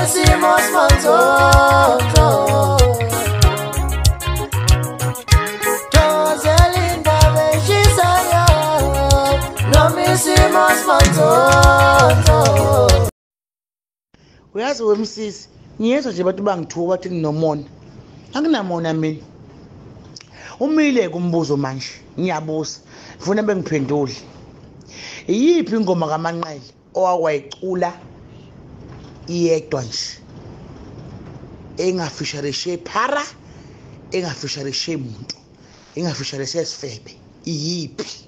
isimo simanzonzo. Thokozela indaba eshisayo noma isimo simanzonzo. Uyazi wemsisi, ngiyezwa nje abantu bangithuka bathi nginomona. Anginamona mina. Umile kumbuzo manje, ngiyabuza. Ngifuna bengiphendule. Iyiphi ingoma kaManqele owakwayicula iyedwa nje? Engafisharishe phara, engafisharishe umuntu, engafisharishe sifebe. Iyiphi?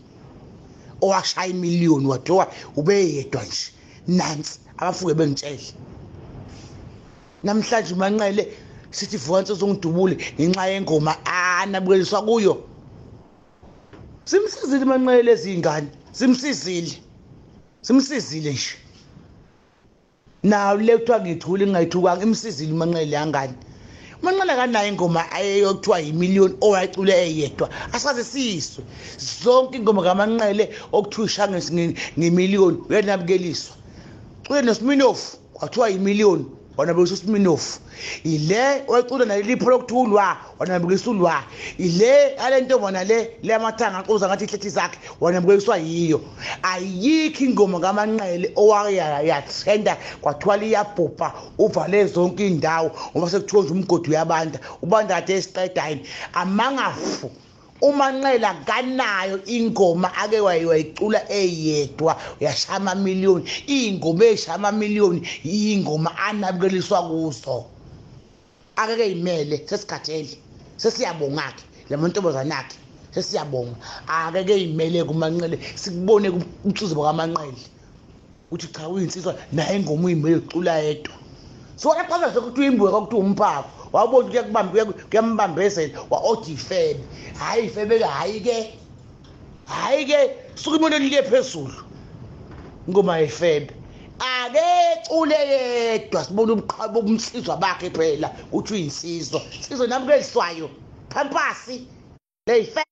Owashaya imiliyoni wathiwa ubeyedwa nje. Nansi abafuke bengitshele. Namhlanje uManqele sithi vuka nsizwa ungidubule ngenxa yengoma anabukeliswa kuyo. Simsizile uManqele lezi ingane, simsizile. Simsizile nje. Nawo le kuthiwa ngithule ngingayithukanga, imsizile uManqele yangane. uManqele akanayo ingoma ayeyokuthiwa yimiliyoni owayicule eyedwa. Asaze siswe. Zonke ingoma kaManqele okuthiwa ishange ngemiliyoni uyanabukeliswa. Cule noSminofu kwathiwa yimiliyoni, wanabukisa uSminofu. Ile owayicula naleli lokuthulwa, wanabukisa ulwa. Ile ale ntombana le lamathanga axuza ngathi ihlethi zakhe, wanabukiswa yiyo. Ayikho ingoma kaManqele owayatrenda kwathiwa liyabhubha uvale zonke indawo ngoba sekuthiwa nje umgodi uyabanda, ubanda kade esiqeda yini. Amangafu uManqele akanayo ingoma ake wayicula eyedwa uyashaya amamiliyoni. Iy'ngoma ey'shaya amamiliyoni iy'ngoma anabukeliswa kuzo. Akeke yimele, sesikhathele, sesiyabonga-ke la mantombazane akhe, sesiyabonga. Akeke yimele kuManqele, sikubone ubunsizwa bakaManqele ukuthi cha uyinsizwa naye ingoma uyimele ucula yedwa. So waqala nje ukuthi uyimbuke kwakuthiwa umphako, wabona ukuthi kuyakubamba, kuyambambezela, wa-oda ifebe. Hhayi ifebe-ke, hhayi-ke, hhayi-ke, suka imona liye phezulu ingoma yefebe. Akecule yedwa sibone ubuqhawe bobunsizwa bakhe phela ukuthi uyinsizwa. Insizwa namukeliswayo phampasi leyife.